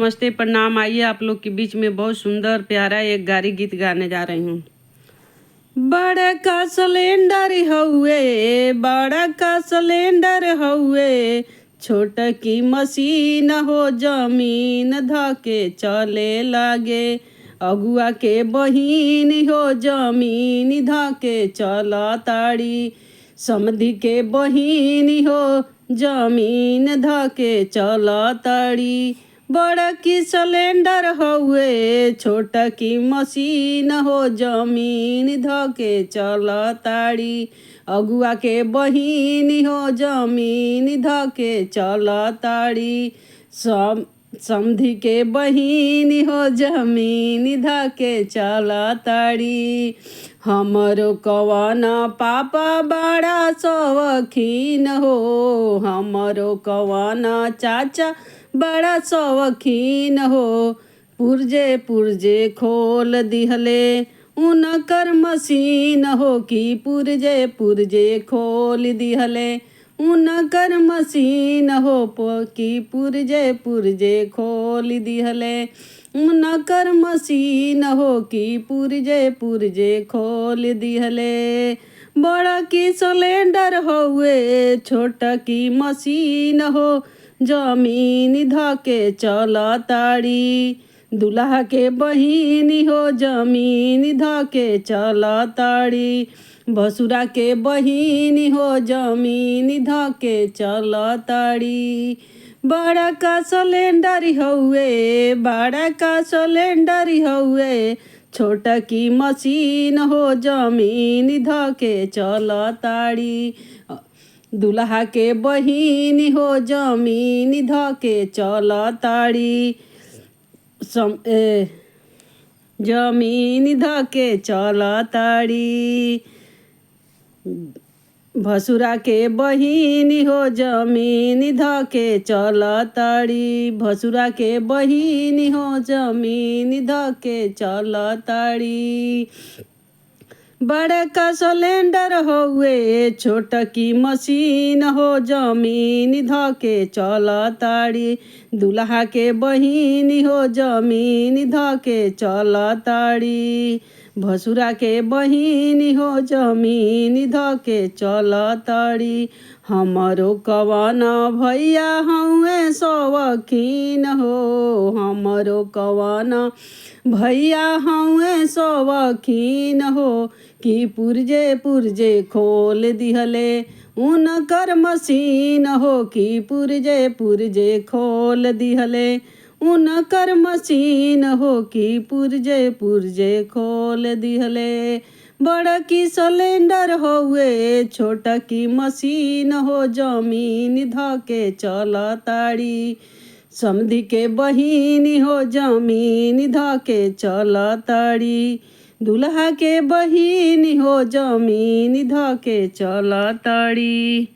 नमस्ते, प्रणाम। आइए, आप लोग के बीच में बहुत सुंदर प्यारा एक गारी गीत गाने जा रही हूँ। बड़का सिलेंडर हउए, बड़का सिलेंडर हउए, छोटकी मशीन हो जमीन धके चले लागे। अगुआ के बहिन हो जमीन धके चल ताड़ी। समधि के बहिन हो जमीन धके चल ताड़ी। बड़की सिलेंडर हउए, छोटकी मशीन हो जमीन धके चल ताड़ी। अगुआ के बहिन हो जमीन धके चल ताड़ी। सम समधि के बहिन हो जमीन धके चल ताड़ी। हमरो कवन पापा बड़ा शौकीन हो, हमरो कवन चाचा बड़ा शौकीन हो। पुर्जे पुर्जे खोल दिहले उनकर मशीन हो कि पुर्जे पुर्जे खोल दिहले उनकर मशीन हो, कि पुर्जे पुर्जे खोल दिहले उनकर मशीन हो, कि पुर्जे पुर्जे खोल दिहले। बड़ा की सिलेंडर हउए, छोटकी मशीन हो जमीन धके चल ताड़ी। दुल्हा के बहिन हो जमीन धके चल ताड़ी। भसुरा के बहिन हो जमीन धके चल ताड़ी। बड़का सिलेंडर हउए, बड़का सिलेंडर हउए, छोटकी मशीन हो जमीन धके चल ताड़ी। दुल्हा के बहिन हो जमीन धके चल ताड़ी। सम ए जमीन धके चल ताड़ी। भसुरा के बहिन हो जमीन धके चल ताड़ी। भसुरा के बहिन हो जमीन धके चल ताड़ी। बड़का सिलेंडर हउए, छोटकी मशीन हो जमीन धके चल ताड़ी। दुल्हा के बहिन हो जमीन धके चल ताड़ी। भसुरा के बहिन हो जमीन धके चल ताड़ी। हमरो कवन भैया हउए शौकीन हो, हमरो कवन भैया हउए शौकीन हो, कि पुर्जे पुर्जे खोल दिहले उनकर मशीन हो, कि पुर्जे पुर्जे खोल दिहले उनकर मशीन हो, कि पुर्जे पुर्जे खोल दिहले। बड़की सिलेंडर हउए, छोटकी मशीन हो जमीन धके चल ताड़ी। समधि के बहिन हो जमीन धके चल ताड़ी। दुल्हा के बहिन हो जमीन धके चल ताड़ी।